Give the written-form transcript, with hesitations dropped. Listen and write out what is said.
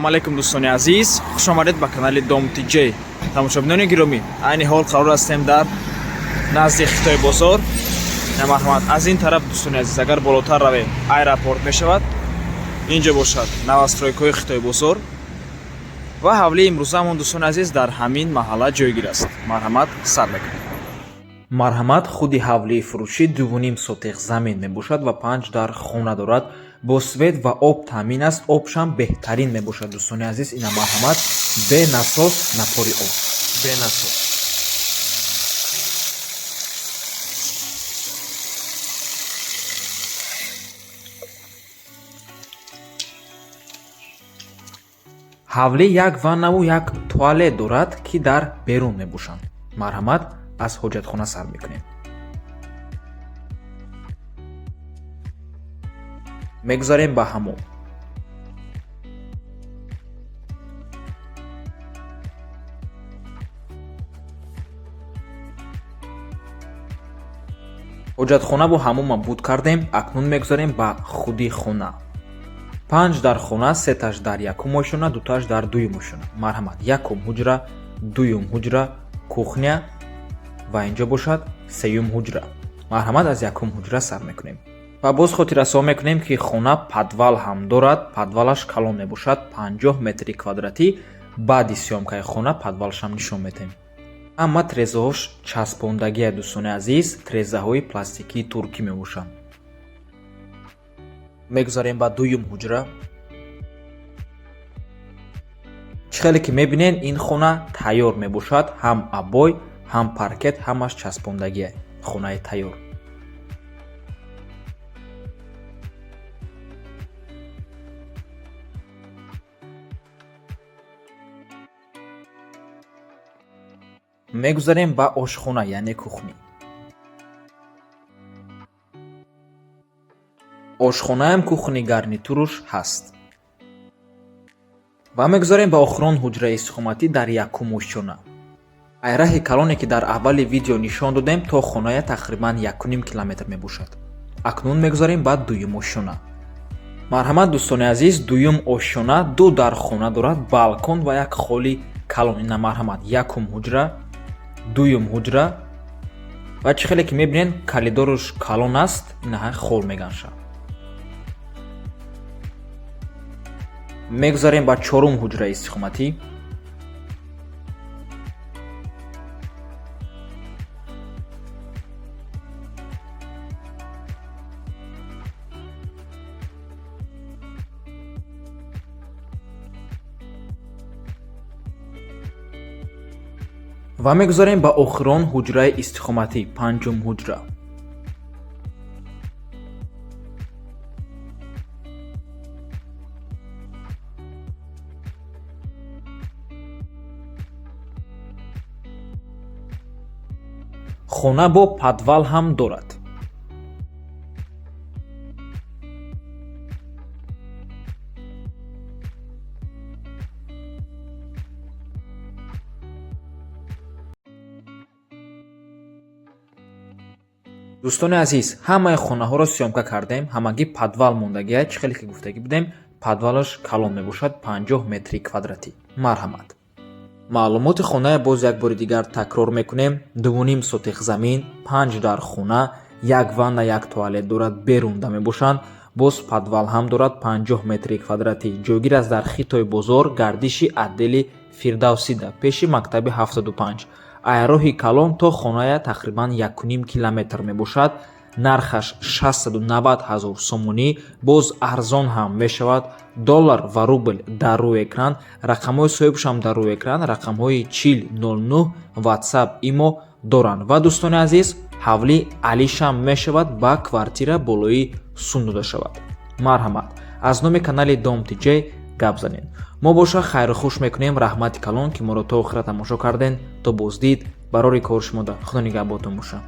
Ассалому алайкум, дӯстони азиз, хуш омадед ба канали Дом ТJ. Тамошобинони гиромӣ, айни ҳол қарор ҳастем дар назди Хитой бозор. Марҳамат, аз ин тараф, дӯстони азиз, агар болотар равем, аэропорт мешавад. Инҷо бошад новостройкаҳои Хитой бозор ва ҳавлии имрӯзаамон, дӯстони азиз, дар ҳамин маҳалла ҷойгир аст. Марҳамат, сар мекунем. Марҳамат, худи ҳавлии фурӯшӣ 2,5 сотих замин мебошад ва панҷ дар хона дорад. Бо свет ва об таъмин аст, обшам беҳтарин мебошад, дӯстони азиз. Ина, марҳамат, бе насос напори об, бе насос. Ҳавлӣ як ваннаву як туалет дорад, ки дар берун мебошанд. Марҳамат, аз ҳоҷатхона сар мекунем. Мегузарем ба ҳаммом. Ҳоҷатхонаву ҳаммома буд кардем, акнун мегузарем ба худи хона. Панҷ дар хона, сеташ дар якум ошёна, дуташ дар дуюм ошёна. Марҳамат, якум ҳуҷра, дуюм ҳуҷра, кухня ва инҷо бошад сеюм ҳуҷра. Марҳамат, аз якум ҳуҷра сар мекунем ва боз хотиррасон мекунем, ки хона подвал ҳам дорад. Подвалаш калон мебошад, 50 метри квадратӣ. Баъди съёмкаи хона подвалашам нишон медиҳем. Ҳама трезаҳош часпондагия, дӯстони азиз, трезаҳои пластикии туркӣ мебошанд. Мегузарем ба дуюм ҳуҷра. Чӣ хеле ки мебинед, ин хона тайёр мебошад, ҳам обой, ҳам паркет, ҳамаш часпондагия, хонаи тайёр. Мегузарем ба ошхона, яъне кухня. Ошхонаам кухонный гарнитуруш ҳаст. Ва мегузарем ба охирон ҳуҷраи истиқоматӣ дар якум ошёна. Ай раҳи калоне, ки дар аввали видео нишон додем, то хоная тақрибан 1,5 километр мебошад. Акнун мегузарем ба дуюм ошёна. Марҳамат, дӯстони азиз, дуюм ошёна ду дар хона дорад, балкон ва як холи калон. Ина, марҳамат, якум ҳуҷра, дуюм ҳуҷра ва чӣ хеле ки мебинед, коридоруш калон аст. Инаҳа, хол меганша. Мегузарем ба чорум ҳуҷраи истиқоматӣ. Ва мегузарем ба охирон ҳуҷраи истиқоматӣ, панҷум ҳуҷра. Хона бо подвал ҳам дорад. Дӯстони азиз, ҳамаи хонаҳоро съёмка кардем, ҳамагӣ подвал мондагия. Чӣ хеле ки гуфтагӣ будем, подвалаш калон мебошад, 50 метри квадратӣ. Марҳамат, маълумоти хоная боз як бори дигар такрор мекунем: 2,5 сотих замин, панҷ дар хона, як ванна, як туалет дорад, берунда мебошанд, боз подвал ҳам дорад, 50 метри квадратӣ. Ҷойгир аст дар Хитой бозор, гардиши отдели Фирдавсида, пеши мактаби 75. Ай роҳи калон то хоная тақрибан 1,5 километр мебошад. Нархаш 690 ҳазор сомонӣ, боз арзон ҳам мешавад. Доллар ва рубл дар рӯи экран, рақамҳои соҳибшам дар рӯи экран, рақамҳои 4009, Ватсап, Имо доранд. Ва, дӯстони азиз, ҳавлӣ алишам мешавад, ба квартира болои сун дода шавад. Марҳамат, аз номи канали Дом ТJ гап занед. Мо боша хайру хуш мекунем. Раҳмати калон, ки моро то охира тамошо карден. То боздид, барори кори шумода, Худо нигаҳботон боша.